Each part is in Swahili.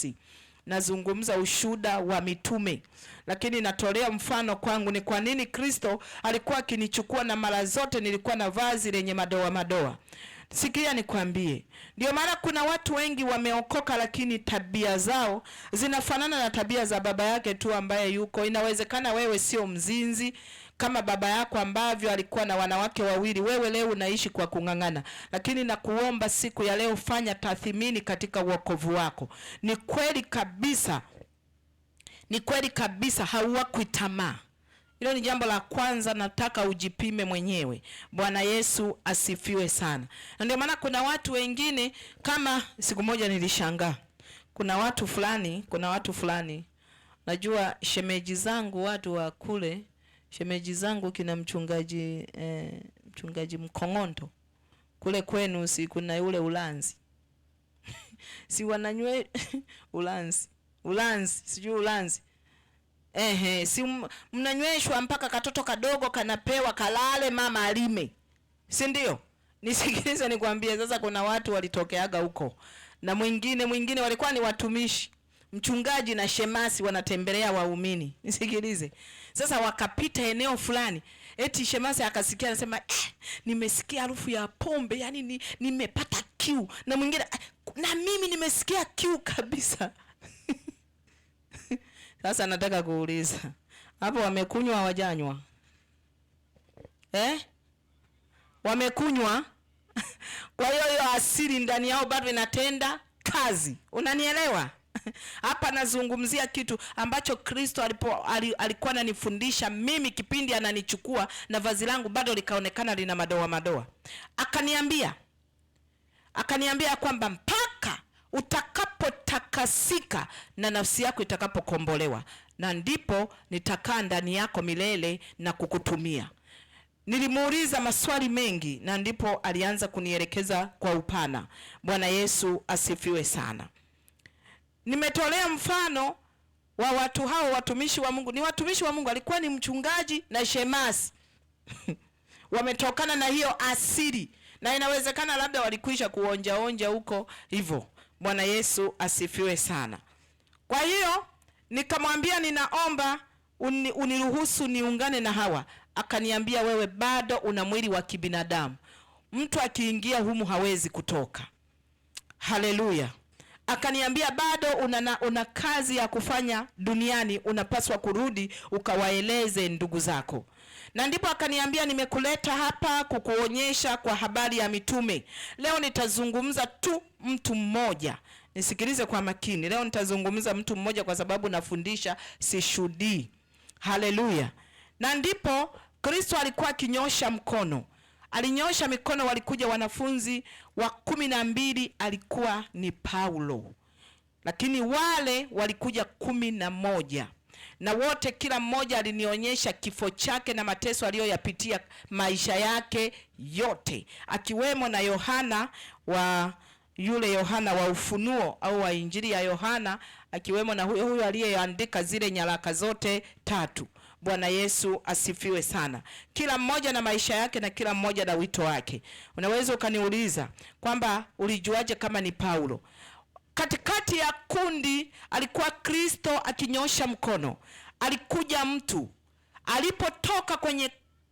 binafsi, nazungumza ushuhuda wa mitume, lakini natolea mfano kwangu ni kwa nini Kristo alikuwa akinichukua na mara zote nilikuwa na vazi lenye madoa madoa. Sikia nikwambie, ndio maana kuna watu wengi wameokoka, lakini tabia zao zinafanana na tabia za baba yake tu ambaye yuko. Inawezekana wewe sio mzinzi kama baba yako ambavyo alikuwa na wanawake wawili, wewe leo unaishi kwa kung'ang'ana, lakini nakuomba siku ya leo fanya tathmini katika wokovu wako. Ni kweli kabisa, ni kweli kabisa hauwakwi tamaa. Hilo ni jambo la kwanza, nataka ujipime mwenyewe. Bwana Yesu asifiwe sana. Na ndio maana kuna watu wengine, kama siku moja nilishangaa, kuna watu fulani, najua shemeji zangu, watu wa kule, shemeji zangu kina mchungaji mchungaji Mkong'ondo kule kwenu, si kuna yule Ulanzi si wananywe Ulanzi, Ulanzi, sijui Ulanzi. Ehe, si mnanyweshwa mpaka katoto kadogo kanapewa kalale mama alime, si ndio? Nisikilize nikwambie sasa, kuna watu walitokeaga huko na mwingine walikuwa ni watumishi, mchungaji na shemasi wanatembelea waumini. Nisikilize sasa, wakapita eneo fulani, eti shemasi akasikia, anasema nimesikia harufu ya pombe, yani nimepata kiu, na mwingine na mimi nimesikia kiu kabisa. Sasa nataka kuuliza hapo, wamekunywa hawajanywa? Wamekunywa? Kwa hiyo hiyo asili ndani yao bado inatenda kazi, unanielewa? Hapa nazungumzia kitu ambacho Kristo alikuwa ananifundisha mimi kipindi ananichukua na vazi langu bado likaonekana lina madoa madoa. Akaniambia kwamba mpaka utakapotakasika na nafsi yako itakapokombolewa, na ndipo nitakaa ndani yako milele na kukutumia. Nilimuuliza maswali mengi na ndipo alianza kunielekeza kwa upana. Bwana Yesu asifiwe sana. Nimetolea mfano wa watu hao watumishi wa Mungu. Ni watumishi wa Mungu, alikuwa ni mchungaji na shemasi. Wametokana na hiyo asili, na inawezekana labda walikwisha kuonjaonja huko hivyo. Bwana Yesu asifiwe sana. Kwa hiyo nikamwambia ninaomba uniruhusu niungane na hawa. Akaniambia wewe bado una mwili wa kibinadamu, mtu akiingia humu hawezi kutoka. Haleluya. Akaniambia bado una kazi ya kufanya duniani, unapaswa kurudi ukawaeleze ndugu zako. Na ndipo akaniambia nimekuleta hapa kukuonyesha kwa habari ya mitume. Leo nitazungumza tu mtu mmoja. Nisikilize kwa makini. Leo nitazungumza mtu mmoja kwa sababu nafundisha, sishuhudii. Haleluya. Na ndipo Kristo alikuwa akinyosha mkono. Alinyosha mikono, walikuja wanafunzi wa 12, alikuwa ni Paulo. Lakini wale walikuja 11. Na wote kila mmoja alinionyesha kifo chake na mateso aliyoyapitia maisha yake yote, akiwemo na Yohana wa yule Yohana wa Ufunuo au wa Injili ya Yohana, akiwemo na huyo huyo aliyeandika zile nyaraka zote tatu. Bwana Yesu asifiwe sana. Kila mmoja na maisha yake na kila mmoja na wito wake. Unaweza ukaniuliza kwamba ulijuaje kama ni Paulo? Katikati ya kundi alikuwa Kristo akinyosha mkono. Alikuja mtu. Alipotoka kwenye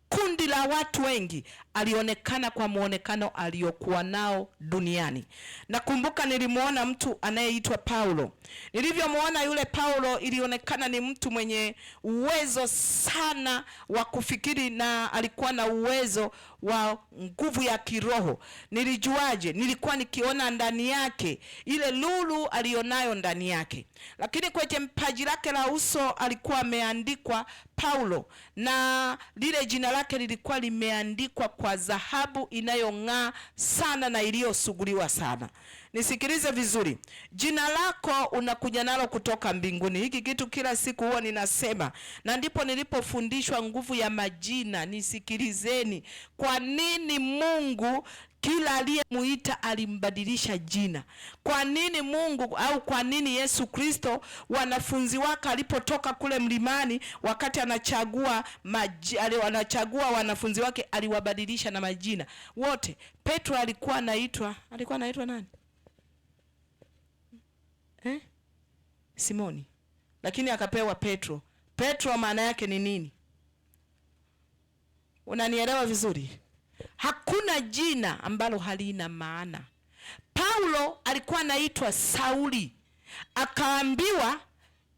kundi la watu wengi, alionekana kwa muonekano aliokuwa nao duniani. Nakumbuka nilimuona mtu anayeitwa Paulo. Nilivyomuona yule Paulo, ilionekana ni mtu mwenye uwezo sana wa kufikiri na alikuwa na uwezo wa nguvu ya kiroho. Nilijuaje? Nilikuwa nikiona ndani yake ile lulu alionayo ndani yake. Lakini kwenye mpaji lake la uso alikuwa ameandikwa Paulo, na lile jina lake lilikuwa limeandikwa kwa dhahabu inayong'aa sana na iliyosuguliwa sana. Nisikilize vizuri. Jina lako unakuja nalo kutoka mbinguni. Hiki kitu kila siku huwa ninasema, na ndipo nilipofundishwa nguvu ya majina. Nisikilizeni. Kwa nini Mungu kila aliyemuita alimbadilisha jina? Kwa nini Mungu au kwa nini Yesu Kristo wanafunzi wake alipotoka kule mlimani, wakati anachagua anachagua wanafunzi wake aliwabadilisha na majina wote? Petro alikuwa anaitwa nani? Simoni, lakini akapewa Petro. Petro maana yake ni nini? Unanielewa vizuri? Hakuna jina ambalo halina maana. Paulo alikuwa anaitwa Sauli, akaambiwa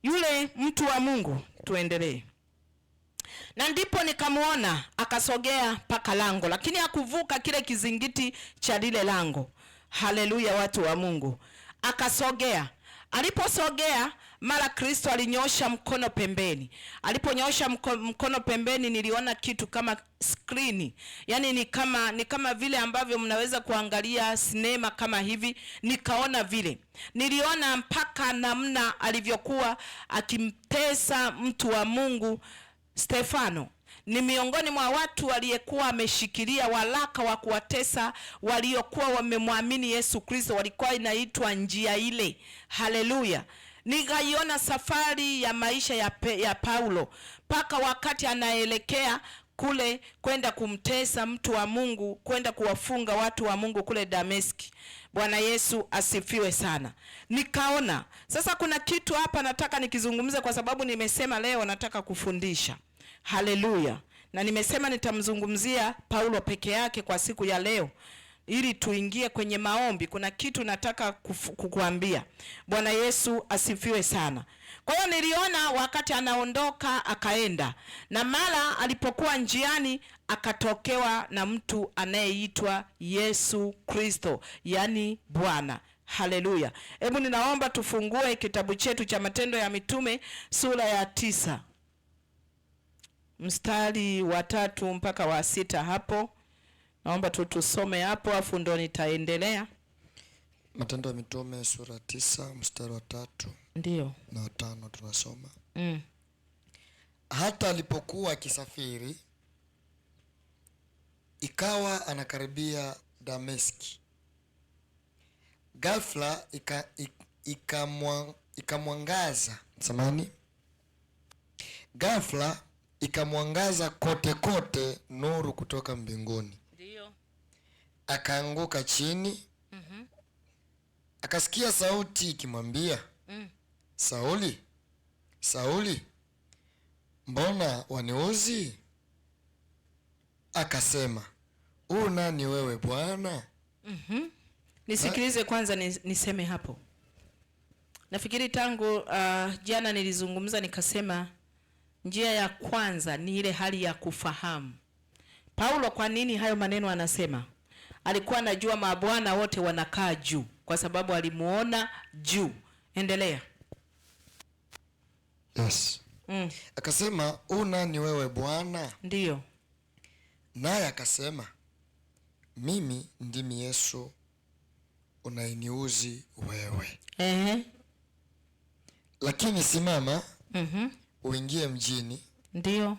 yule mtu wa Mungu. Tuendelee. Na ndipo nikamwona akasogea mpaka lango, lakini hakuvuka kile kizingiti cha lile lango. Haleluya, watu wa Mungu. Akasogea. Aliposogea mara Kristo alinyosha mkono pembeni. Aliponyosha mkono pembeni, niliona kitu kama skrini, yaani ni kama vile ambavyo mnaweza kuangalia sinema kama hivi. Nikaona vile, niliona mpaka namna alivyokuwa akimtesa mtu wa Mungu Stefano. Ni miongoni mwa watu waliyekuwa ameshikilia waraka wa kuwatesa waliokuwa wamemwamini Yesu Kristo, walikuwa inaitwa njia ile. Haleluya! Nikaiona safari ya maisha ya Paulo mpaka wakati anaelekea kule kwenda kumtesa mtu wa Mungu, kwenda kuwafunga watu wa Mungu kule Dameski. Bwana Yesu asifiwe sana. Nikaona sasa kuna kitu hapa nataka nikizungumze, kwa sababu nimesema leo nataka kufundisha. Haleluya. Na nimesema nitamzungumzia Paulo peke yake kwa siku ya leo ili tuingie kwenye maombi. Kuna kitu nataka kukuambia. Bwana Yesu asifiwe sana. Kwa hiyo niliona wakati anaondoka akaenda, na mara alipokuwa njiani akatokewa na mtu anayeitwa Yesu Kristo, yani Bwana. Haleluya. Hebu ninaomba tufungue kitabu chetu cha Matendo ya Mitume sura ya 9 mstari wa 3 mpaka wa 6 hapo. Naomba tu tusome hapo afu ndo nitaendelea. Matendo ya Mitume sura 9 mstari wa 3 Ndio. na 5 tunasoma. Hata alipokuwa akisafiri, ikawa anakaribia Dameski, ghafla ikamwangaza, samahani, ghafla ikamwangaza kote kote nuru kutoka mbinguni. Ndio. Akaanguka chini. Akasikia sauti ikimwambia, Sauli, Sauli, mbona waniuzi? Akasema, u nani wewe Bwana? Nisikilize kwanza niseme hapo. Nafikiri tangu jana nilizungumza nikasema njia ya kwanza ni ile hali ya kufahamu. Paulo kwa nini hayo maneno anasema? Alikuwa anajua mabwana wote wanakaa juu kwa sababu alimuona juu. Endelea. Yes. Akasema, u nani wewe Bwana? Ndio. Naye akasema, mimi ndimi Yesu unayeniuzi wewe. Lakini simama, uingie mjini. Ndio.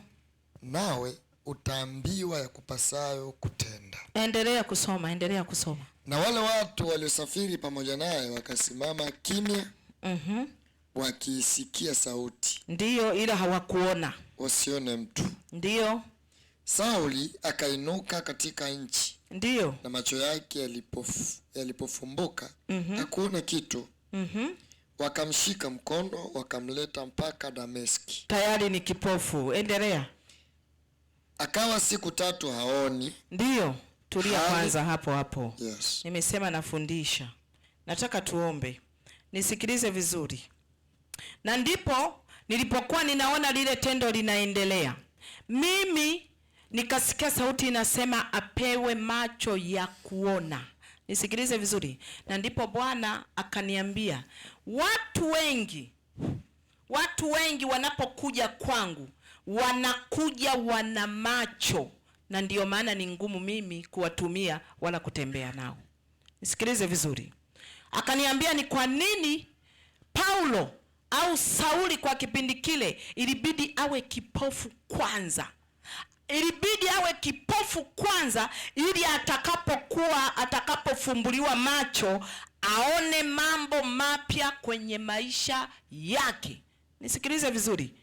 Nawe utaambiwa ya kupasayo kutenda. Endelea kusoma, endelea kusoma. Na wale watu waliosafiri pamoja naye wakasimama kimya, wakiisikia sauti. Ndio, ila hawakuona. Wasione mtu. Ndio. Sauli akainuka katika nchi. Ndio. Na macho yake yalipofumbuka, hakuona kitu. Wakamshika mkono, wakamleta mpaka Dameski. Tayari ni kipofu. Endelea. Akawa siku 3 haoni. Ndio. Tulia kwanza hapo hapo. Yes. Nimesema nafundisha. Nataka tuombe. Nisikilize vizuri. Na ndipo nilipokuwa ninaona lile tendo linaendelea, mimi nikasikia sauti inasema apewe macho ya kuona. Nisikilize vizuri. Na ndipo Bwana akaniambia, watu wengi wanapokuja kwangu wanakuja wana macho, na ndiyo maana ni ngumu mimi kuwatumia wala kutembea nao. Nisikilize vizuri. Akaniambia ni kwa nini Paulo au Sauli kwa kipindi kile ilibidi awe kipofu kwanza. Ilibidi awe kipofu kwanza ili atakapofumbuliwa macho aone mambo mapya kwenye maisha yake. Nisikilize vizuri.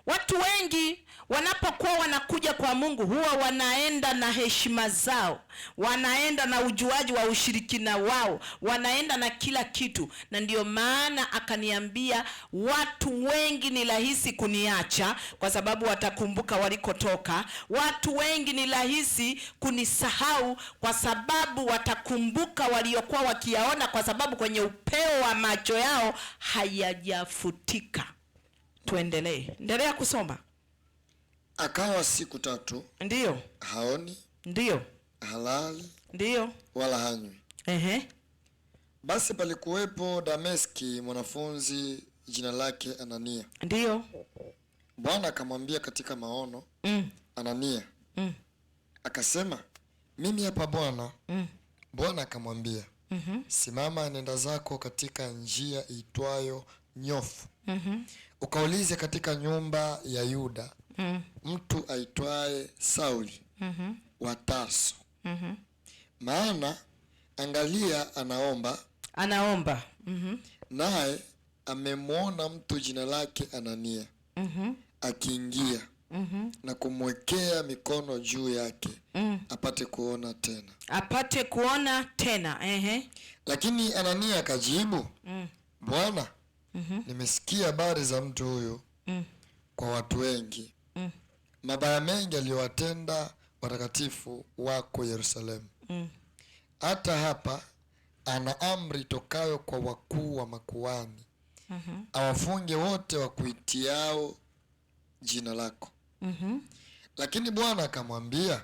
Watu wengi wanapokuwa wanakuja kwa Mungu huwa wanaenda na heshima zao, wanaenda na ujuaji wa ushirikina wao, wanaenda na kila kitu. Na ndiyo maana akaniambia watu wengi ni rahisi kuniacha kwa sababu watakumbuka walikotoka. Watu wengi ni rahisi kunisahau kwa sababu watakumbuka waliokuwa wakiyaona, kwa sababu kwenye upeo wa macho yao hayajafutika. Tuendelee. Endelea kusoma. Akawa siku 3. Ndiyo. Haoni. Ndiyo. Halali. Ndiyo. Wala hanywi. Ehe. Basi palikuwepo Dameski mwanafunzi jina lake Anania. Ndiyo. Bwana akamwambia katika maono, Anania. Akasema, mimi hapa Bwana. Bwana akamwambia, simama, nenda zako katika njia iitwayo Nyofu. Ukaulize katika nyumba ya Yuda mtu aitwaye Sauli wa Tarso. Maana angalia, anaomba. Anaomba. Naye amemwona mtu jina lake Anania akiingia na kumwekea mikono juu yake apate kuona tena. Apate kuona tena. Ehe. Lakini Anania akajibu, Bwana, nimesikia habari za mtu huyu kwa watu wengi, mabaya mengi aliyowatenda watakatifu wako Yerusalemu. Hata hapa ana amri tokayo kwa wakuu wa makuhani, awafunge wote wakuitiao jina lako. Lakini Bwana akamwambia,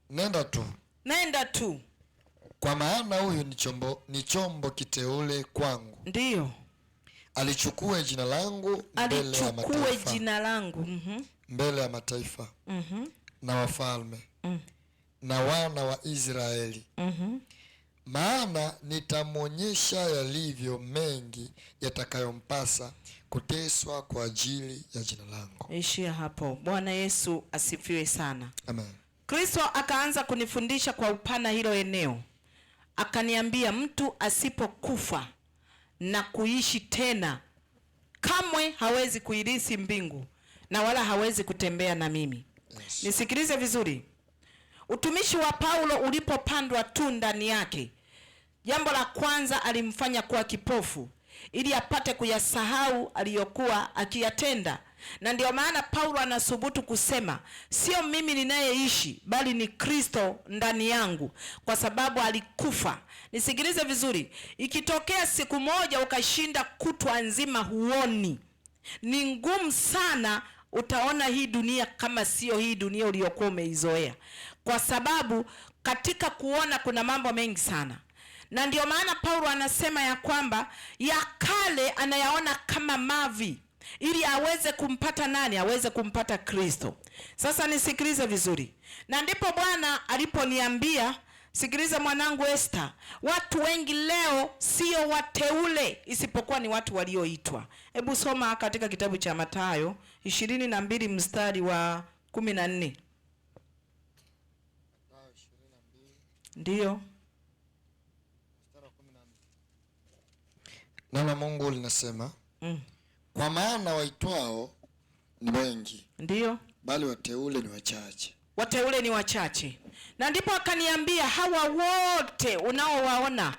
nenda tu. Nenda tu. Kwa maana huyu ni chombo kiteule kwangu. Ndiyo. Alichukue jina langu mbele ya mataifa. Alichukue jina langu. Mbele ya mataifa. Na wafalme. Na wana wa Israeli. Maana nitamwonyesha yalivyo mengi yatakayompasa kuteswa kwa ajili ya jina langu. Ishia hapo. Bwana Yesu asifiwe sana. Amen. Kristo akaanza kunifundisha kwa upana hilo eneo. Akaniambia mtu asipokufa na kuishi tena kamwe hawezi kuirisi mbingu na wala hawezi kutembea na mimi. Yes. Nisikilize vizuri. Utumishi wa Paulo ulipopandwa tu ndani yake, jambo la kwanza alimfanya kuwa kipofu ili apate kuyasahau aliyokuwa akiyatenda. Na ndio maana Paulo anasubutu kusema sio mimi ninayeishi bali ni Kristo ndani yangu, kwa sababu alikufa. Nisikilize vizuri, ikitokea siku moja ukashinda kutwa nzima huoni, ni ngumu sana utaona hii dunia kama sio hii dunia uliyokuwa umeizoea, kwa sababu katika kuona kuna mambo mengi sana. Na ndio maana Paulo anasema ya kwamba ya kale anayaona kama mavi ili aweze kumpata nani? Aweze kumpata Kristo. Sasa nisikilize vizuri. Na ndipo Bwana aliponiambia, sikiliza mwanangu Esther, watu wengi leo sio wateule isipokuwa ni watu walioitwa. Hebu soma katika kitabu cha Mathayo 22 mstari wa 14. Ndiyo. Neno la Mungu linasema, kwa maana waitwao ni wengi, ndiyo, bali wateule ni wachache. Wateule ni wachache. Na ndipo akaniambia hawa wote unaowaona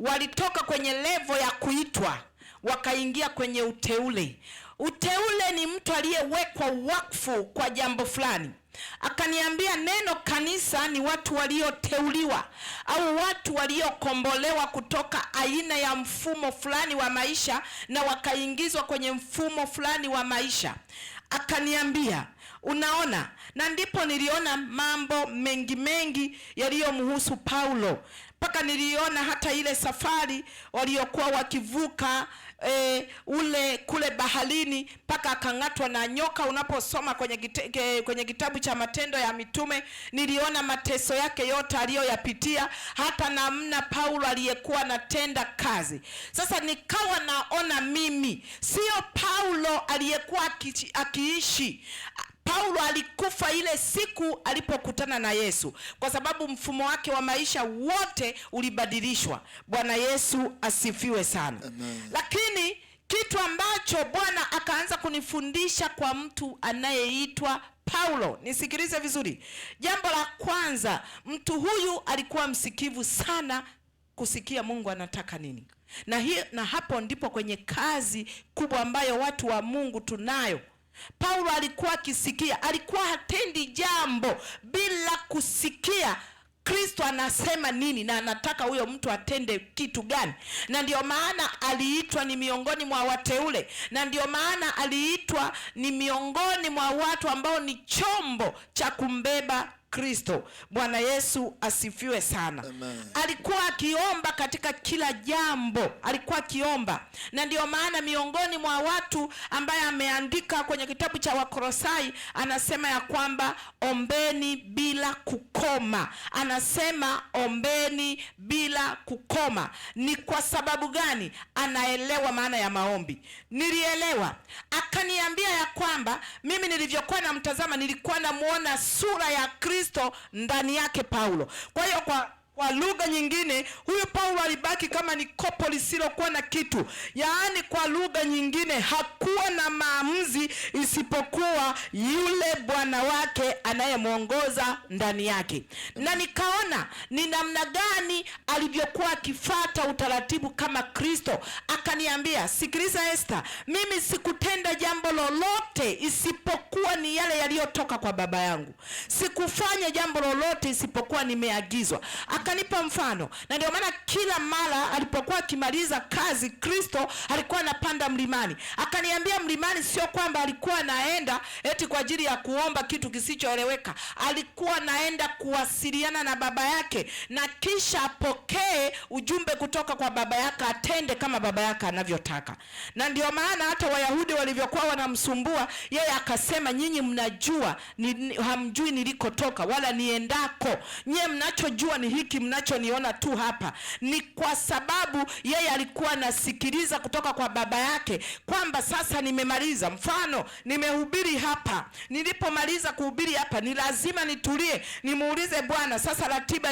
walitoka kwenye level ya kuitwa wakaingia kwenye uteule. Uteule ni mtu aliyewekwa wakfu kwa jambo fulani. Akaniambia neno kanisa ni watu walioteuliwa au watu waliokombolewa kutoka aina ya mfumo fulani wa maisha na wakaingizwa kwenye mfumo fulani wa maisha. Akaniambia unaona, na ndipo niliona mambo mengi mengi yaliyomhusu Paulo. Mpaka niliona hata ile safari waliokuwa wakivuka ule kule baharini mpaka akang'atwa na nyoka. Unaposoma kwenye kitabu cha Matendo ya Mitume, niliona mateso yake yote aliyoyapitia, hata namna Paulo aliyekuwa anatenda kazi. Sasa nikawa naona mimi sio Paulo aliyekuwa akiishi. Paulo alikufa ile siku alipokutana na Yesu, kwa sababu mfumo wake wa maisha wote ulibadilishwa. Bwana Yesu asifiwe sana. Amen. Lakini kitu ambacho Bwana Akaanza kunifundisha kwa mtu anayeitwa Paulo. Nisikilize vizuri. Jambo la kwanza, mtu huyu alikuwa msikivu sana kusikia Mungu anataka nini. Na hapo ndipo kwenye kazi kubwa ambayo watu wa Mungu tunayo. Paulo alikuwa akisikia, alikuwa hatendi jambo bila kusikia Kristo anasema nini na anataka huyo mtu atende kitu gani. Na ndio maana aliitwa ni miongoni mwa wateule, na ndio maana aliitwa ni miongoni mwa watu ambao ni chombo cha kumbeba Kristo. Bwana Yesu asifiwe sana. Amen. Alikuwa akiomba katika kila jambo, alikuwa akiomba. Na ndio maana miongoni mwa watu ambaye ameandika kwenye kitabu cha Wakolosai anasema ya kwamba ombeni bila kukoma. Anasema ombeni bila kukoma. Ni kwa sababu gani? Anaelewa maana ya maombi. Nilielewa. Akaniambia ya kwamba mimi nilivyokuwa namtazama nilikuwa namuona sura ya Kristo ndani yake Paulo. Kwa hiyo kwa lugha nyingine huyu Paulo alibaki kama ni kopo lisilokuwa na kitu. Yaani kwa lugha nyingine hakuwa na maamuzi isipokuwa yule Bwana wake anayemuongoza ndani yake. Na nikaona ni namna gani alivyokuwa akifuata utaratibu kama Kristo. Akaniambia, sikiliza Esther, mimi sikutenda jambo lolote isipokuwa ni yale yaliyotoka kwa baba yangu. Sikufanya jambo lolote isipokuwa nimeagizwa. Akanipa mfano. Na ndio maana kila mara alipokuwa akimaliza kazi Kristo alikuwa anapanda mlimani. Akaniambia mlimani sio kwamba alikuwa anaenda eti kwa ajili ya kuomba kitu kisichoeleweka. Alikuwa anaenda kuwasiliana na baba yake na kisha apokee ujumbe kutoka kwa baba yake, atende kama baba yake anavyotaka. Na ndio maana hata Wayahudi walivyokuwa wanamsumbua yeye akasema, nyinyi mnajua hamjui nilikotoka wala niendako. Nyie mnachojua ni hiki mnachoniona tu hapa. Ni kwa sababu yeye alikuwa anasikiliza kutoka kwa baba yake kwamba sasa nimemaliza. Mfano, nimehubiri hapa. Nilipomaliza kuhubiri hapa ni lazima nitulie, nimuulize Bwana sasa ratiba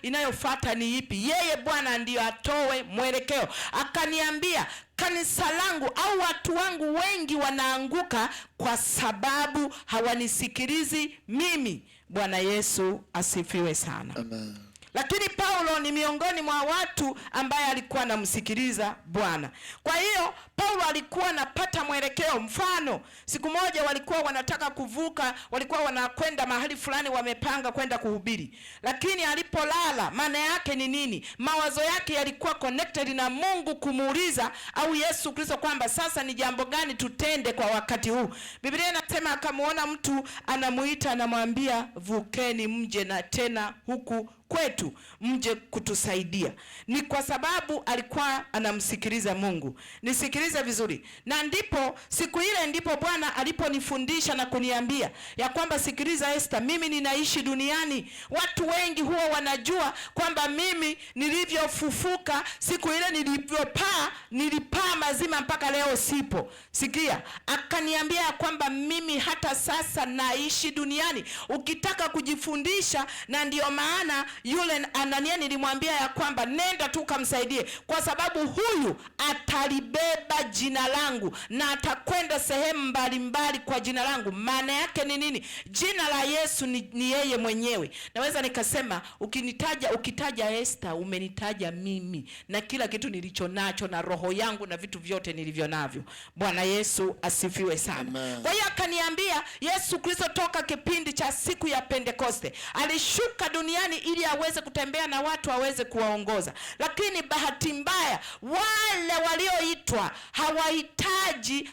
inayofuata ni ipi. Yeye Bwana ndiyo atoe mwelekeo. Akaniambia kanisa langu au watu wangu wengi wanaanguka kwa sababu hawanisikilizi mimi. Bwana Yesu asifiwe sana. Amen. Lakini Paulo ni miongoni mwa watu ambaye alikuwa anamsikiliza Bwana. Kwa hiyo Paulo alikuwa anapata mwelekeo. Mfano, siku moja walikuwa wanataka kuvuka, walikuwa wanakwenda mahali fulani, wamepanga kwenda kuhubiri. Lakini alipolala, maana yake ni nini? Mawazo yake yalikuwa connected na Mungu kumuuliza au Yesu Kristo kwamba sasa ni jambo gani tutende kwa wakati huu. Biblia inasema akamuona mtu anamuita, anamwambia vukeni mje na tena huku kwetu mje kutusaidia. Ni kwa sababu alikuwa anamsikiliza Mungu. Nisikilize vizuri. Na ndipo siku ile ndipo Bwana aliponifundisha na kuniambia ya kwamba sikiliza Esther, mimi ninaishi duniani. Watu wengi huwa wanajua kwamba mimi nilivyofufuka siku ile nilivyopaa, nilipaa mazima mpaka leo sipo. Sikia, akaniambia ya kwamba mimi hata sasa naishi duniani. Ukitaka kujifundisha, na ndio maana yule Anania nilimwambia ya kwamba nenda tu kamsaidie, kwa sababu huyu atalibeba jina langu na atakwenda sehemu mbalimbali kwa jina langu. Maana yake ni nini? Jina la Yesu ni yeye mwenyewe. Naweza nikasema ukitaja Esther umenitaja mimi na kila kitu nilicho nacho na roho yangu na vitu vyote nilivyo navyo. Bwana Yesu asifiwe sana. Amen. Kwa hiyo akaniambia Yesu Kristo toka kipindi cha siku ya Pentekoste alishuka duniani ili aweze kutembea na watu, aweze kuwaongoza. Lakini bahati mbaya wale walioitwa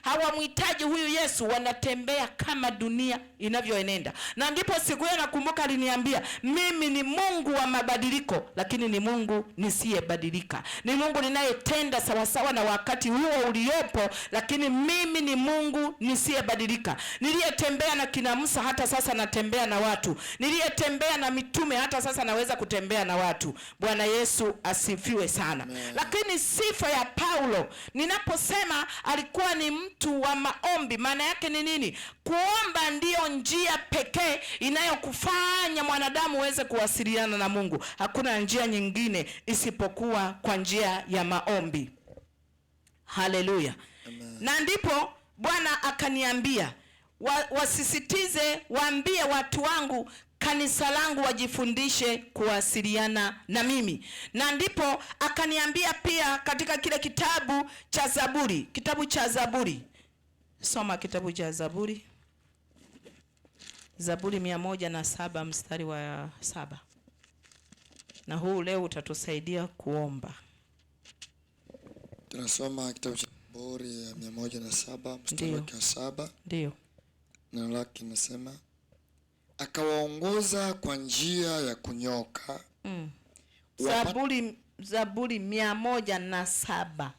hawamhitaji huyu Yesu, wanatembea kama dunia inavyoenenda. Na ndipo siku hiyo nakumbuka aliniambia mimi ni Mungu wa mabadiliko, lakini ni Mungu nisiyebadilika. Ni Mungu ninayetenda sawasawa na wakati huo uliopo, lakini mimi ni Mungu nisiyebadilika. Niliyetembea na kina Musa hata sasa natembea na watu. Niliyetembea na mitume hata sasa naweza kutembea na watu. Bwana Yesu asifiwe sana. Amen. Lakini sifa ya Paulo, ninaposema alikuwa ni mtu wa maombi, maana yake ni nini? Kuomba ndiyo njia pekee inayokufanya mwanadamu uweze kuwasiliana na Mungu. Hakuna njia nyingine isipokuwa kwa njia ya maombi. Haleluya. Amen. Na ndipo Bwana akaniambia wasisitize, waambie watu wangu, kanisa langu wajifundishe kuwasiliana na mimi. Na ndipo akaniambia pia katika kile kitabu cha Zaburi, kitabu cha Zaburi. Soma kitabu cha Zaburi. Zaburi 107 mstari wa 7. Na huu leo utatusaidia kuomba. Tunasoma kitabu cha Zaburi ya 107 mstari wa 7. Ndio. Neno lake linasema, akawaongoza kwa njia ya kunyoka. Zaburi 107.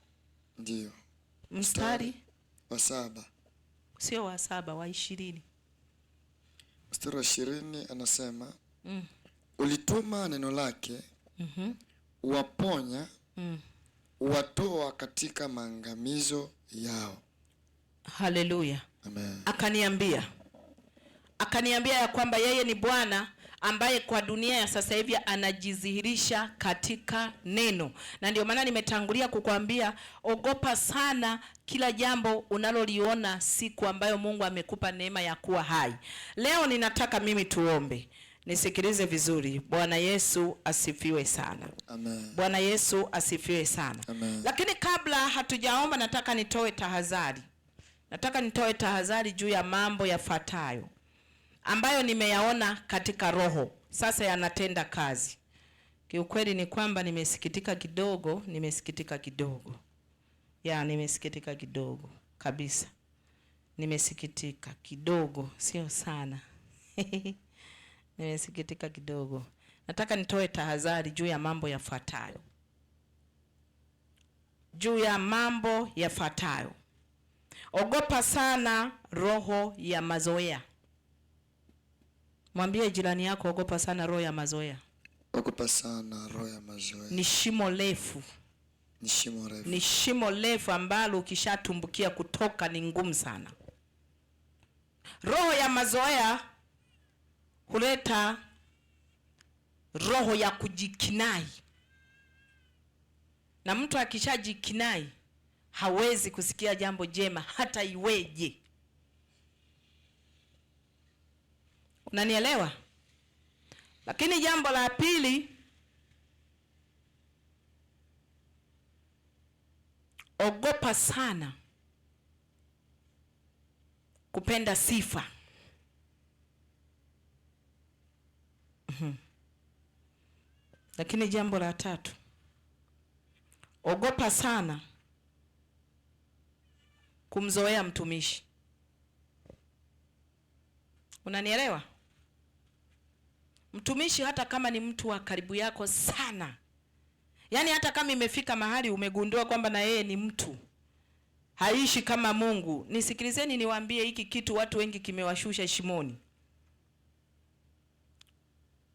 Ndio. Mstari wa 7. Sio wa 7, wa 20. Mstari wa 20 anasema, ulituma neno lake, uwaponya, uwatoa katika maangamizo yao. Haleluya. Amen. Akaniambia ya kwamba yeye ni Bwana ambaye kwa dunia ya sasa hivi anajidhihirisha katika neno. Na ndio maana nimetangulia kukwambia, ogopa sana kila jambo unaloliona siku ambayo Mungu amekupa neema ya kuwa hai. Leo ninataka mimi tuombe. Nisikilize vizuri. Bwana Yesu asifiwe sana. Amen. Bwana Yesu asifiwe sana. Amen. Lakini kabla hatujaomba nataka nitoe tahadhari. Nataka nitoe tahadhari juu ya mambo yafuatayo ambayo nimeyaona katika roho sasa yanatenda kazi. Kiukweli ni kwamba nimesikitika kidogo, nimesikitika kidogo. Ya, nimesikitika kidogo kabisa. Nimesikitika kidogo, sio sana. Nimesikitika kidogo. Nataka nitoe tahadhari juu ya mambo yafuatayo. Juu ya mambo yafuatayo. Ogopa sana roho ya mazoea. Mwambie jirani yako, ogopa sana roho ya mazoea. Ogopa sana roho ya mazoea. Ni shimo refu. Ni shimo refu. Ni shimo refu ambalo ukishatumbukia kutoka ni ngumu sana. Roho ya mazoea huleta roho ya kujikinai. Na mtu akishajikinai hawezi kusikia jambo jema hata iweje. Unanielewa? Lakini jambo la pili, ogopa sana kupenda sifa. Lakini jambo la tatu, ogopa sana kumzoea mtumishi. Unanielewa? Mtumishi hata kama ni mtu wa karibu yako sana, yaani hata kama imefika mahali umegundua kwamba na yeye ni mtu, haishi kama Mungu. Nisikilizeni niwaambie, hiki kitu watu wengi kimewashusha shimoni.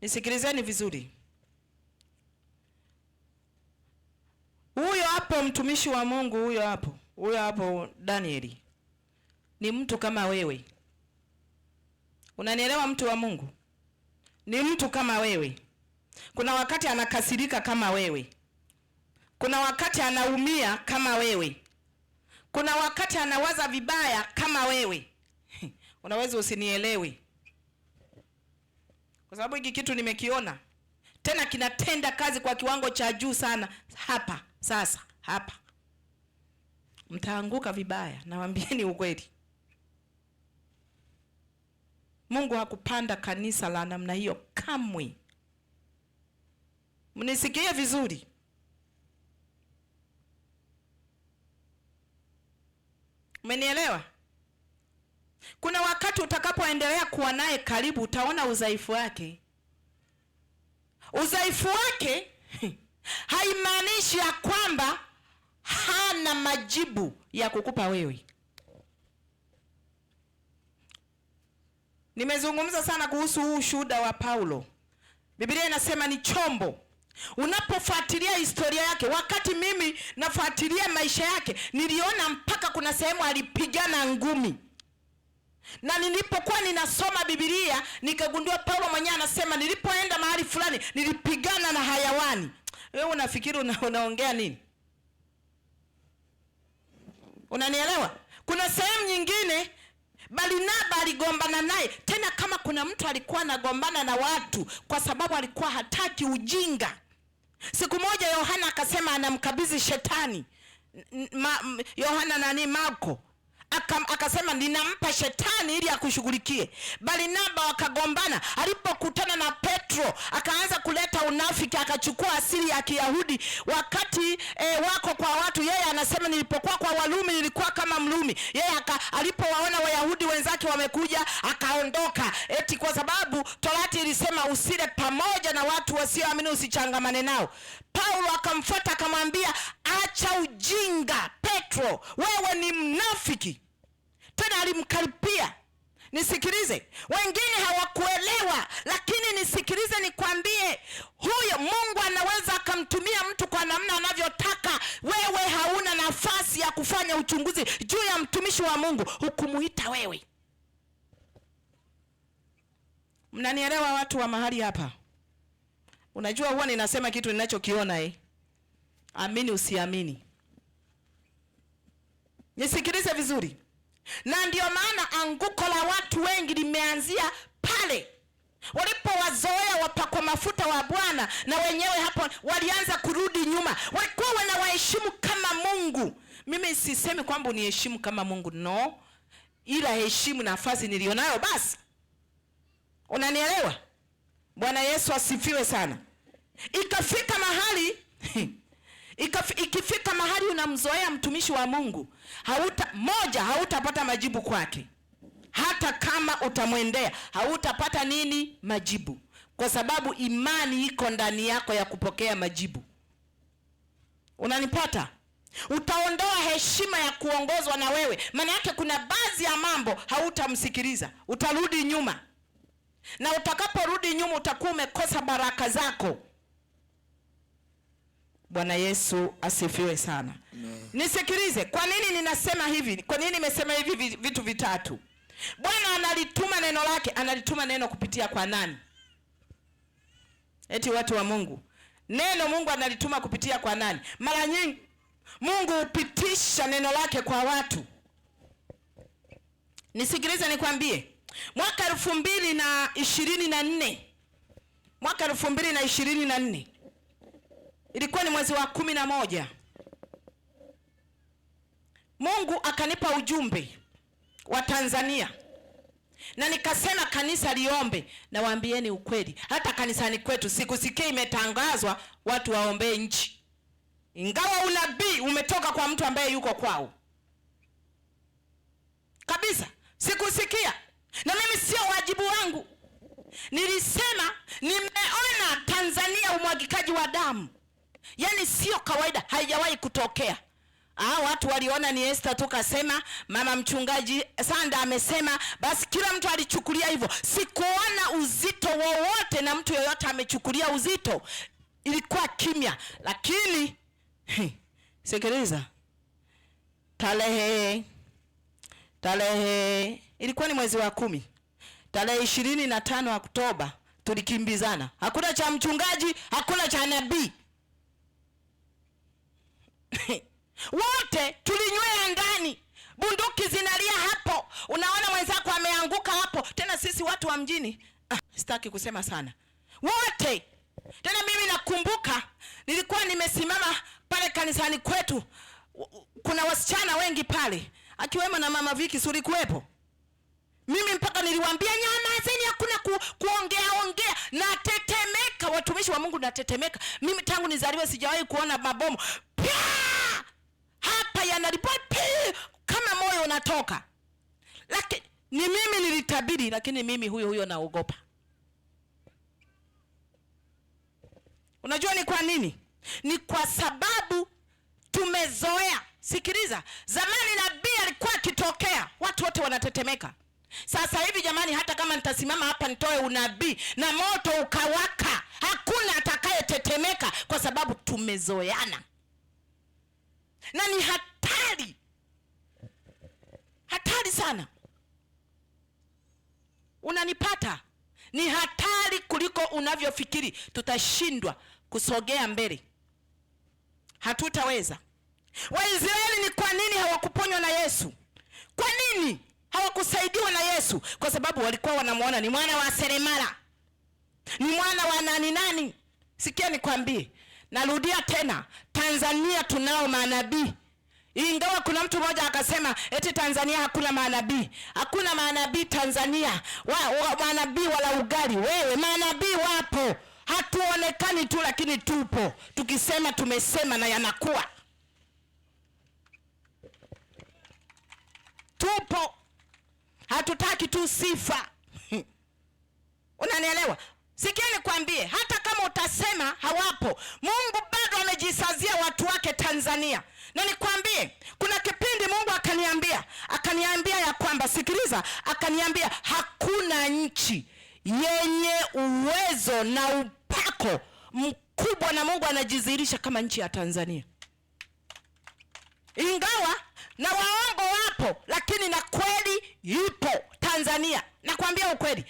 Nisikilizeni vizuri. Huyo hapo mtumishi wa Mungu, huyo hapo Danieli ni mtu kama wewe. Unanielewa mtu wa Mungu? Ni mtu kama wewe. Kuna wakati anakasirika kama wewe. Kuna wakati anaumia kama wewe. Kuna wakati anawaza vibaya kama wewe. Unaweza usinielewe, kwa sababu hiki kitu nimekiona tena kinatenda kazi kwa kiwango cha juu sana hapa sasa. Hapa mtaanguka vibaya, nawaambieni ukweli. Mungu hakupanda kanisa la namna hiyo kamwe. Mnisikie vizuri. Umenielewa? Kuna wakati utakapoendelea kuwa naye karibu utaona udhaifu wake. Udhaifu wake haimaanishi ya kwamba hana majibu ya kukupa wewe. Nimezungumza sana kuhusu huu ushuhuda wa Paulo. Biblia inasema ni chombo. Unapofuatilia historia yake, wakati mimi nafuatilia maisha yake, niliona mpaka kuna sehemu alipigana ngumi. Na nilipokuwa ninasoma Biblia nikagundua Paulo mwenyewe anasema nilipoenda mahali fulani nilipigana na hayawani. Wewe unafikiri unaongea nini? Unanielewa? Kuna sehemu nyingine Barnaba aligombana naye tena. Kama kuna mtu alikuwa anagombana na watu kwa sababu alikuwa hataki ujinga. Siku moja Yohana akasema anamkabidhi shetani. Yohana nani, Marko akasema ninampa shetani ili akushughulikie. Barnaba wakagombana. Alipokutana na Petro akaanza kuleta unafiki, akachukua asili ya Kiyahudi. Wakati wako kwa watu, yeye anasema nilipokuwa kwa Warumi nilikuwa kama Mrumi. Yeye alipowaona Wayahudi wenzake wamekuja akaondoka, eti kwa sababu Torati ilisema usile pamoja na watu wasioamini, usichangamane nao. Paulo akamfuata akamwambia, acha ujinga Petro, wewe ni mnafiki. Tena alimkaripia. Nisikilize, wengine hawakuelewa, lakini nisikilize nikwambie, huyo Mungu anaweza akamtumia mtu kwa namna anavyotaka. Wewe hauna nafasi ya kufanya uchunguzi juu ya mtumishi wa Mungu, hukumuita wewe. Mnanielewa watu wa mahali hapa? Unajua huwa ninasema kitu ninachokiona Amini usiamini. Nisikilize vizuri. Na ndio maana anguko la watu wengi limeanzia pale walipowazoea wapakwa mafuta wa Bwana, na wenyewe hapo walianza kurudi nyuma. Walikuwa wanawaheshimu kama Mungu. Mimi sisemi kwamba uniheshimu kama Mungu, no, ila heshimu nafasi nilionayo basi. Unanielewa? Bwana Yesu asifiwe sana. Ikafika mahali ikifika mahali unamzoea mtumishi wa Mungu, hautapata majibu kwake. Hata kama utamwendea, hautapata nini? Majibu. Kwa sababu imani iko ndani yako ya kupokea majibu. Unanipata? Utaondoa heshima ya kuongozwa na wewe. Maana yake kuna baadhi ya mambo hautamsikiliza, utarudi nyuma. Na utakaporudi nyuma utakuwa umekosa baraka zako. Bwana Yesu asifiwe sana. Nisikilize, kwa nini ninasema hivi? Kwa nini nimesema hivi vitu vitatu? Bwana analituma neno lake, analituma neno kupitia kwa nani? Eti watu wa Mungu. Neno Mungu analituma kupitia kwa nani? Mara nyingi Mungu hupitisha neno lake kwa watu. Nisikilize nikwambie. Mwaka 2024. Mwaka 2024. Ilikuwa ni mwezi wa 11. Mungu akanipa ujumbe wa Tanzania. Na nikasema kanisa liombe. Na waambieni ukweli, hata kanisani kwetu sikusikia imetangazwa watu waombe nchi. Ingawa unabii umetoka kwa mtu ambaye yuko kwao. Kabisa, sikusikia. Na mimi sio wajibu wangu. Nilisema nimeona Tanzania umwagikaji wa damu. Yaani sio kawaida, haijawahi kutokea. Watu waliona ni Esther tu kasema, mama mchungaji Sanda amesema, basi kila mtu alichukulia hivyo. Sikuona uzito wowote na mtu yoyote amechukulia uzito. Ilikuwa kimya. Lakini sikiliza. Tarehe ilikuwa ni mwezi wa 10. Tarehe 25 Oktoba tulikimbizana. Hakuna cha mchungaji, hakuna cha nabii. Wote tulinywea ndani. Bunduki zinalia hapo. Unaona mwenzako ameanguka hapo. Tena sisi watu wa mjini, sitaki kusema sana. Wote. Tena mimi nakumbuka nilikuwa nimesimama pale kanisani kwetu. Kuna wasichana wengi pale, akiwemo na mama Viki suri kuwepo. Mimi mpaka niliwaambia nyamazeni, hakuna kuongea ongea. Natetemeka, watumishi wa Mungu natetemeka. Mimi tangu nizaliwe sijawahi kuona mabomu. Pia! Hapa yanaripoti kama moyo unatoka. Lakini ni mimi nilitabiri, lakini mimi huyo huyo naogopa. Unajua ni kwa nini? Ni kwa sababu tumezoea. Sikiliza, zamani nabii alikuwa akitokea, watu wote wanatetemeka. Sasa hivi jamani, hata kama nitasimama hapa nitoe unabii na moto ukawaka, hakuna atakayetetemeka kwa sababu tumezoeana. Na ni hatari. Hatari sana. Unanipata? Ni hatari kuliko unavyofikiri. Tutashindwa kusogea mbele. Hatutaweza. Waisraeli ni kwa nini hawakuponywa na Yesu? Hawakusaidiwa na Yesu kwa sababu walikuwa wanamuona ni mwana wa seremala, ni mwana wa nani nani. Sikia nikwambie, narudia tena, Tanzania tunao manabii. Ingawa kuna mtu mmoja akasema eti Tanzania hakuna manabii. Hakuna manabii Tanzania. Manabii wala ugali. Wewe, manabii wapo. Hatuonekani tu lakini tupo. Tukisema tumesema na yanakuwa. Tupo. Hatutaki tu sifa. Unanielewa? Sikia nikwambie, hata kama utasema hawapo, Mungu bado amejisazia watu wake Tanzania. Na nikwambie, kuna kipindi Mungu akaniambia ya kwamba, sikiliza, akaniambia hakuna nchi yenye uwezo na upako mkubwa na Mungu anajidhihirisha kama nchi ya Tanzania. Ingawa na waongo wapo, lakini na kweli ipo Tanzania. Nakwambia ukweli,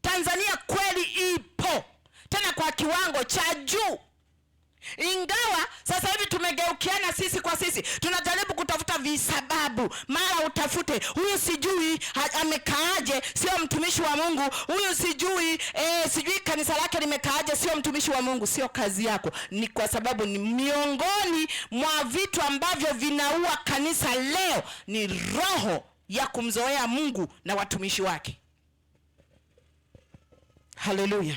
Tanzania kweli ipo, tena kwa kiwango cha juu. Ingawa sasa hivi tumegeukiana sisi kwa sisi, tunajaribu kutafuta visababu. Mara utafute huyu sijui amekaaje, sio mtumishi wa Mungu. Huyu sijui sijui kanisa lake limekaaje, sio mtumishi wa Mungu. Sio kazi yako. Ni kwa sababu ni miongoni mwa vitu ambavyo vinaua kanisa leo ni roho ya kumzoea Mungu na watumishi wake. Haleluya.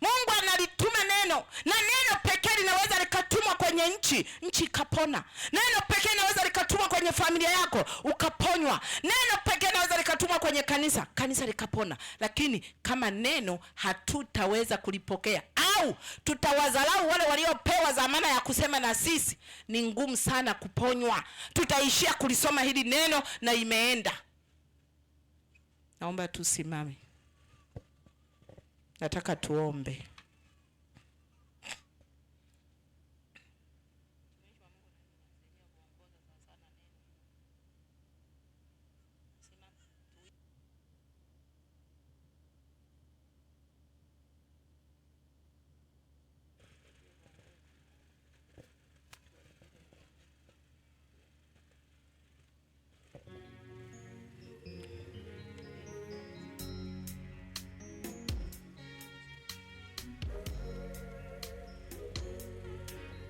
Mungu analituma neno, na neno pekee linaweza likatumwa kwenye nchi, nchi ikapona. Neno pekee linaweza likatumwa kwenye familia yako, ukaponywa. Neno pekee linaweza likatumwa kwenye kanisa, kanisa likapona. Lakini kama neno hatutaweza kulipokea au tutawadharau wale waliopewa dhamana ya kusema na sisi, ni ngumu sana kuponywa. Tutaishia kulisoma hili neno na imeenda. Naomba tusimame. Nataka tuombe.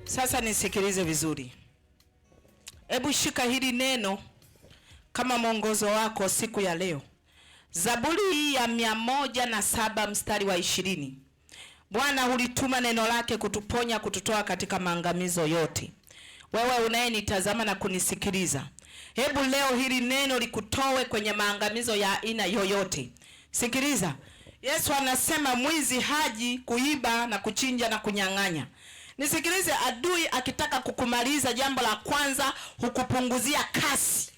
Sasa nisikilize vizuri. Hebu shika hili neno kama mwongozo wako siku ya leo. Zaburi hii ya 107 mstari wa 20. Bwana hulituma neno lake kutuponya, kututoa katika maangamizo yote. Wewe unayenitazama na kunisikiliza, hebu leo hili neno likutoe kwenye maangamizo ya aina yoyote. Sikiliza, Yesu anasema mwizi haji kuiba na kuchinja na kunyang'anya. Nisikilize, adui akitaka kukumaliza, jambo la kwanza hukupunguzia kasi.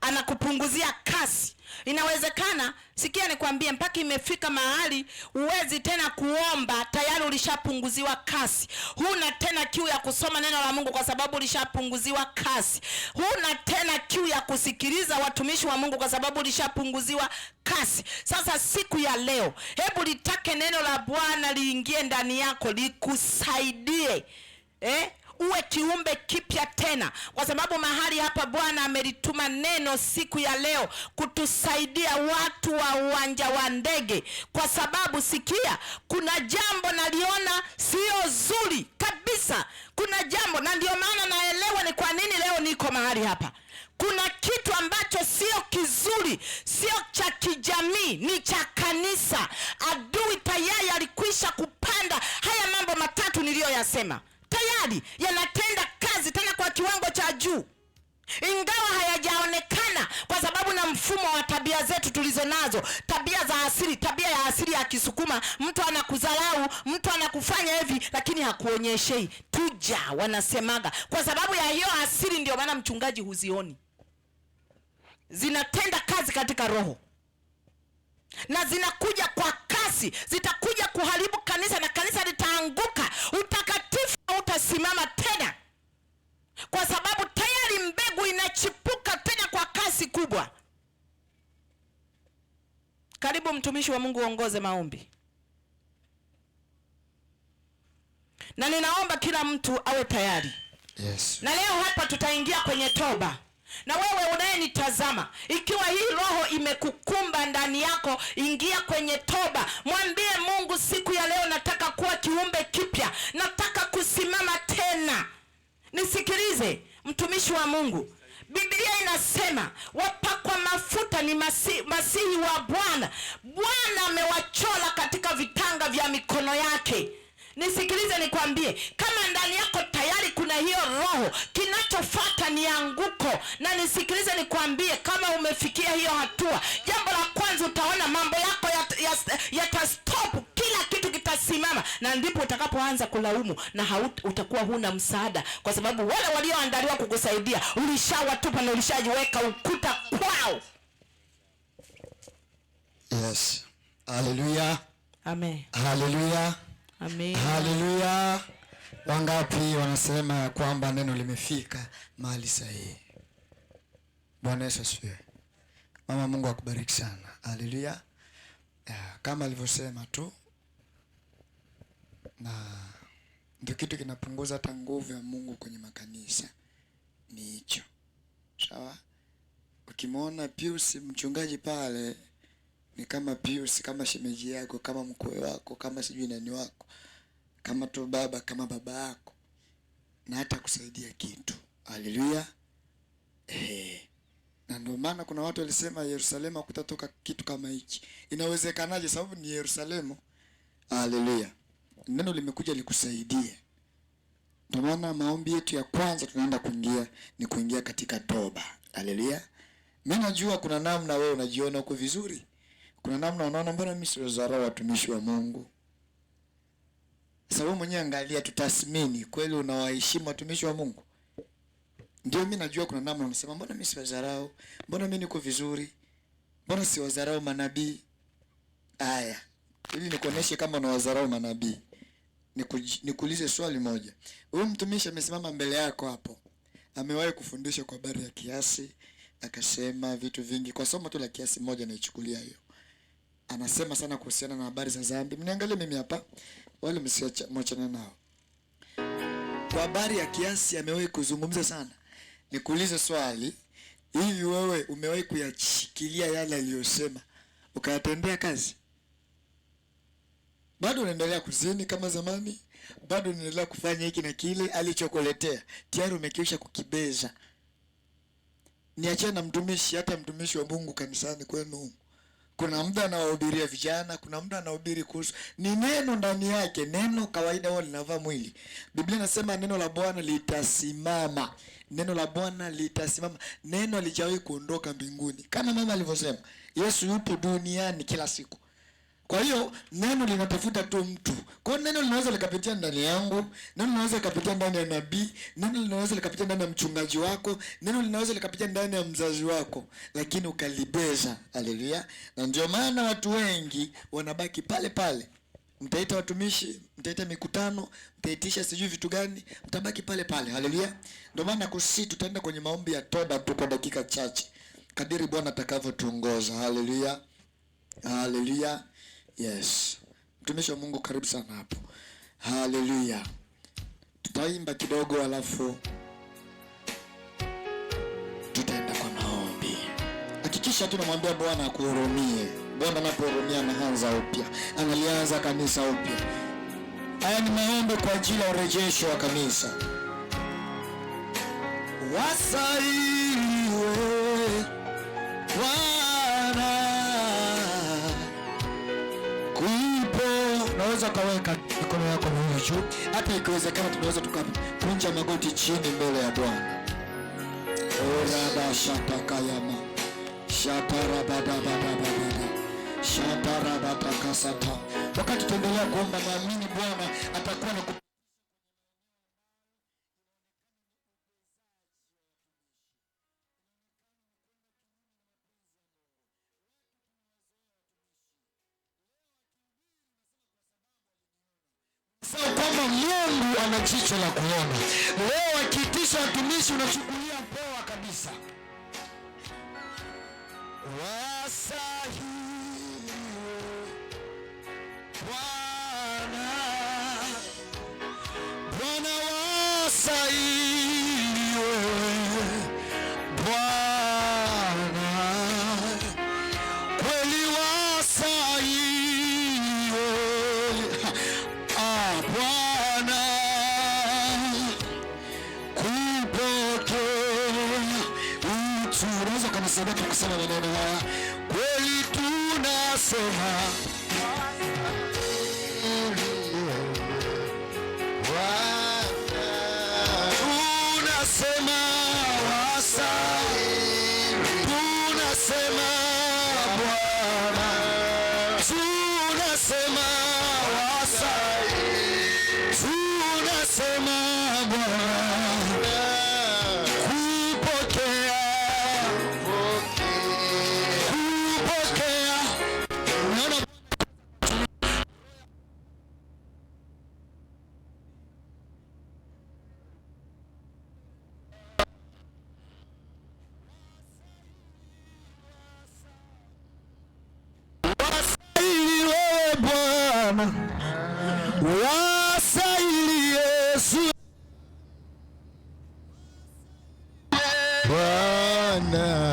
Anakupunguzia kasi. Inawezekana, sikia nikwambie, mpaka imefika mahali huwezi tena kuomba, tayari ulishapunguziwa kasi. Huna tena kiu ya kusoma neno la Mungu kwa sababu ulishapunguziwa kasi. Huna tena kiu ya kusikiliza watumishi wa Mungu kwa sababu ulishapunguziwa kasi. Sasa siku ya leo, hebu litake neno la Bwana liingie ndani yako, likusaidie. Uwe kiumbe kipya tena, kwa sababu mahali hapa Bwana amelituma neno siku ya leo kutusaidia watu wa uwanja wa ndege. Kwa sababu sikia, kuna jambo naliona sio zuri kabisa. Kuna jambo, na ndio maana naelewa ni kwa nini leo niko mahali hapa. Kuna kitu ambacho sio kizuri, sio cha kijamii, ni cha kanisa. Adui tayari alikwisha kupanda haya mambo matatu niliyoyasema. Tayari yanatenda kazi tena kwa kiwango cha juu, ingawa hayajaonekana kwa sababu na mfumo wa tabia zetu tulizonazo, tabia za asili, tabia ya asili ya Kisukuma. Mtu anakudharau, mtu anakufanya hivi, lakini hakuonyeshei. Tuja wanasemaga. Kwa sababu ya hiyo asili, ndio maana mchungaji huzioni zinatenda kazi katika roho, na zinakuja kwa kasi, zitakuja kuharibu kanisa na kanisa litaanguka. Utakatifu hautasimama tena, kwa sababu tayari mbegu inachipuka tena kwa kasi kubwa. Karibu mtumishi wa Mungu uongoze maombi. Na ninaomba kila mtu awe tayari. Yes. Na leo hapa tutaingia kwenye toba. Na wewe unayenitazama, ikiwa hii roho imekukumba ndani yako, ingia kwenye toba, mwambie Mungu, siku ya leo nataka kuwa kiumbe kipya, nataka kusimama tena. Nisikilize mtumishi wa Mungu, Biblia inasema wapakwa mafuta ni masihi wa Bwana. Bwana amewachola katika vitanga vya mikono yake. Nisikilize nikwambie, kama ndani yako tayari kuna hiyo roho, kinachofuata ni anguko. Na nisikilize nikwambie, kama umefikia hiyo hatua, jambo la kwanza utaona mambo yako yatastop, kila kitu kitasimama, na ndipo utakapoanza kulaumu na utakuwa huna msaada, kwa sababu wale walioandaliwa kukusaidia ulishawatupa na ulishajiweka ukuta kwao. Yes. Hallelujah. Amen. Hallelujah. Amen. Haleluya. Wangapi wanasema ya kwamba neno limefika mahali sahihi? Bwana Yesu asifiwe. Mama, Mungu akubariki sana. Haleluya. Kama alivyosema tu, na ndio kitu kinapunguza hata nguvu ya Mungu kwenye makanisa ni hicho. Sawa? Ukimwona Pius mchungaji pale ni kama Pius, kama shemeji yako, kama mkwe wako, kama sijui nani wako, kama tu baba, kama baba yako, na hata kusaidia kitu. Haleluya. Na ndio maana kuna watu walisema Yerusalemu hakutatoka kitu kama hichi. Inawezekanaje? Sababu ni Yerusalemu. Haleluya. Neno limekuja likusaidie. Ndio maana maombi yetu ya kwanza tunaenda kuingia ni kuingia katika toba. Haleluya. Mimi najua kuna namna wewe unajiona uko vizuri. Kuna namna unaona mbona mimi siwadharau watumishi wa Mungu. Sasa wewe mwenyewe angalia, tutathmini kweli unawaheshimu watumishi wa Mungu? Ndio mimi najua kuna namna unasema mbona mimi siwadharau? Mbona mimi niko vizuri? Mbona siwadharau manabii? Aya, ili nikuoneshe kama unawadharau manabii. Nikuulize swali moja. Huyu mtumishi amesimama mbele yako hapo. Amewahi kufundisha kwa habari ya kiasi, akasema vitu vingi. Kwa somo tu la kiasi moja naichukulia hiyo. Anasema sana kuhusiana na habari za dhambi. Mniangalie mimi hapa, wale msiachane nao. Kwa habari ya kiasi amewahi kuzungumza sana. Nikuulize swali, hivi wewe umewahi kuyashikilia yale aliyosema ukayatendea kazi? Bado unaendelea kuzini kama zamani? Bado unaendelea kufanya hiki na kile alichokuletea? Tayari umekwisha kukibeza. Niachane na mtumishi, hata mtumishi wa Mungu kanisani kwenu. Kuna muda anawahubiria vijana, kuna muda anahubiri kuhusu ni neno ndani yake. Neno kawaida huwa linavaa mwili. Biblia inasema neno la Bwana litasimama. Neno la Bwana litasimama. Neno halijawahi kuondoka mbinguni. Kama mama alivyosema, Yesu yupo duniani kila siku. Kwa hiyo neno linatafuta tu mtu. Kwa hiyo neno linaweza likapitia ndani yangu, neno linaweza likapitia ndani ya nabii, neno linaweza likapitia ndani ya mchungaji wako, neno linaweza likapitia ndani ya mzazi wako, lakini ukalibeza. Haleluya. Na ndio maana watu wengi wanabaki pale pale. Mtaita watumishi, mtaita mikutano, mtaitisha sijui vitu gani, mtabaki pale pale. Haleluya. Ndio maana kusi tutaenda kwenye maombi ya toba tu kwa dakika chache, kadiri Bwana atakavyotuongoza. Haleluya. Haleluya. Yes. Mtumishi wa Mungu karibu sana hapo. Haleluya. Tutaimba kidogo alafu tutaenda kwa maombi. Hakikisha tunamwambia Bwana akuhurumie. Bwana anapohurumia anaanza upya. Analianza kanisa upya. Haya ni maombi kwa ajili ya urejesho wa kanisa. Wasailiwe Bwana. Unaweza kaweka mikono yako miwili juu, hata ikiwezekana tunaweza tukakunja magoti chini mbele ya Bwana. Oraba shatakayama shatarabadabadabada shatarabatakasata. Wakati tuendelea kuomba, naamini Bwana atakuwa na kwamba Mungu ana jicho la kuona. Leo akiitisha watumishi unachukulia poa kabisa. Wasahiliwe Bwana, Bwana wasahiliwe Bwana. Sadaka kusema maneno haya, kweli tunasema tunasema wastahili, tunasema Bwana, tunasema wastahili, tunasema Bwana, kupokea, kupokea. Unaona wastahili wewe Bwana, wastahili Yesu. Bwana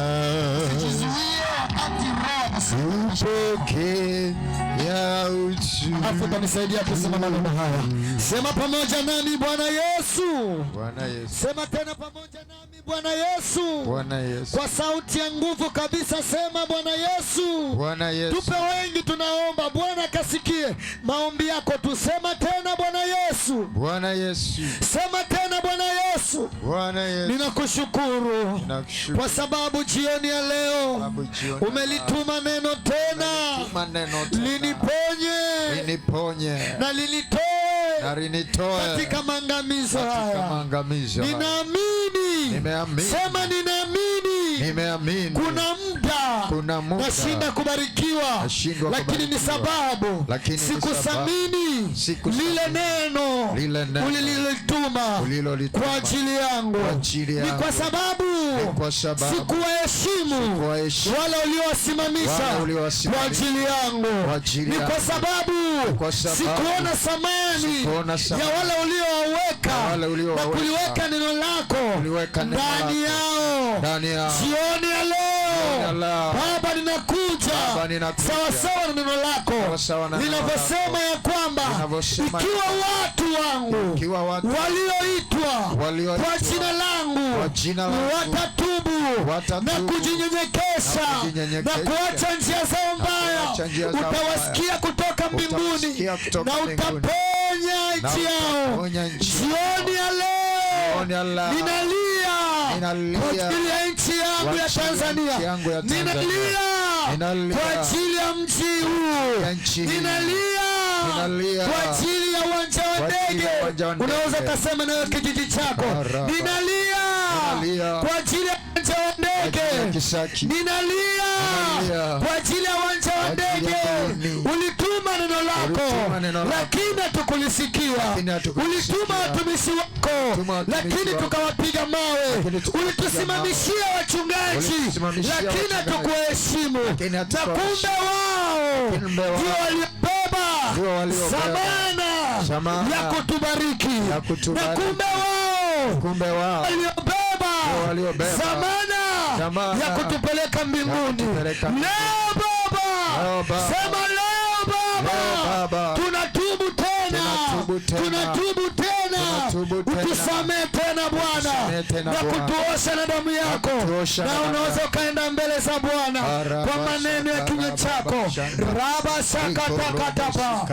upokea utu. Alafu utanisaidia kusema maneno haya. Sema pamoja nami, Bwana Yesu. Bwana Yesu, Sema tena pamoja nami, Bwana Yesu. Bwana Yesu, Kwa sauti ya nguvu kabisa, sema Bwana Yesu. Bwana Yesu, Tupe wengi, tunaomba Bwana akasikie maombi yako. Tusema tena Bwana Yesu, Bwana Yesu, sema tena Bwana Yesu. Bwana Yesu, Ninakushukuru Ninakushukuru kwa sababu jioni ya leo sababu jioni umelituma neno tena tuma neno tena liniponye liniponye na linitoe na linitoe katika maangamizo katika haya. maangamizo haya. Ninaamini, Nimeamini. sema ninaamini, Nimeamini kuna muda Kuna muda nashinda kubarikiwa, Nashindwa lakini ni kubarikiwa. sababu Lakini ni sikuthamini Sikuthamini lile neno lile neno ulilolituma ulilolituma kwa ajili yangu. kwa ajili Ni yangu. kwa sababu Ni kwa sababu sikuwaheshimu sikuwaheshimu wale uliowasimamisha wale uliowasimamisha kwa ajili yangu. kwa ajili Ni kwa yangu. sababu kwa sababu sikuona thamani sikuona thamani ya wale uliowaweka ya wale na uliowaweka kuliweka neno lako kuliweka neno ndani lako yao. ndani yao. Jioni ya Jioni ya leo leo. Baba, ninakuja Baba, ninakuja. sawasawa na neno lako Sawasawa na neno linavyosema ya kwamba Linavyosema ikiwa watu wangu Ikiwa watu walioitwa walioitwa kwa jina langu kwa jina langu watatubu watatubu na kujinyenyekesha na kujinyenyekesha na kuacha njia zao mbaya, kuacha njia zao utawasikia kutoka mbinguni Utawasikia kutoka na mbinguni. utaponya Na nchi yao. utaponya nchi Jioni ya leo Jioni ya leo ninalia Ninalia kwa ajili ya nchi yangu kwa ya ajili ya nchi Tanzania, yangu ya Tanzania. ninalia Ninalia kwa ajili ya mji huu, ya nchi hii. ninalia Ninalia kwa ajili ya uwanja wa kwa ajili ndege. ya uwanja wa ndege. Unaweza kasema nayo kijiji chako, Baraba. ninalia Ninalia kwa ajili ya uwanja wa ajili ya ndege, Kisaki. ninalia Ninalia kwa ajili ya uwanja wa kwa ajili ndege. ya Mbuyuni. Ulituma neno lako, Ulituma neno lako. lakini hatukulisikia. Lakini hatukulisikia. Ulituma watumishi wako, Ulituma watumishi lakini wako. tukawapiga mawe. Lakini tukawapiga Ulitusimamishia wachungaji, Ulitusimamishia lakini wachungaji. hatukuwaheshimu. Lakini Na hatukuwaheshimu. kumbe wao Kumbe wao ndio waliobeba ndio waliobeba zamana zamana ya kutubariki, ya kutubariki. na kumbe wao Kumbe wao waliobeba ndio waliobeba zamana zamana ya kutupeleka mbinguni. kutupeleka mbinguni. Leo Baba, Leo Baba. sema leo Baba, Leo Baba. tunatubu tena, Tunatubu tena. tunatubu tena, Tunatubu tena. utusamee tena Bwana Utusamee tena na Bwana. kutuosha na damu yako, kutuosha na na damu unaweza yako. ukaenda mbele za Bwana Araba kwa maneno ya kinywa shaka, chako raba shaka. raba shaka takatapa.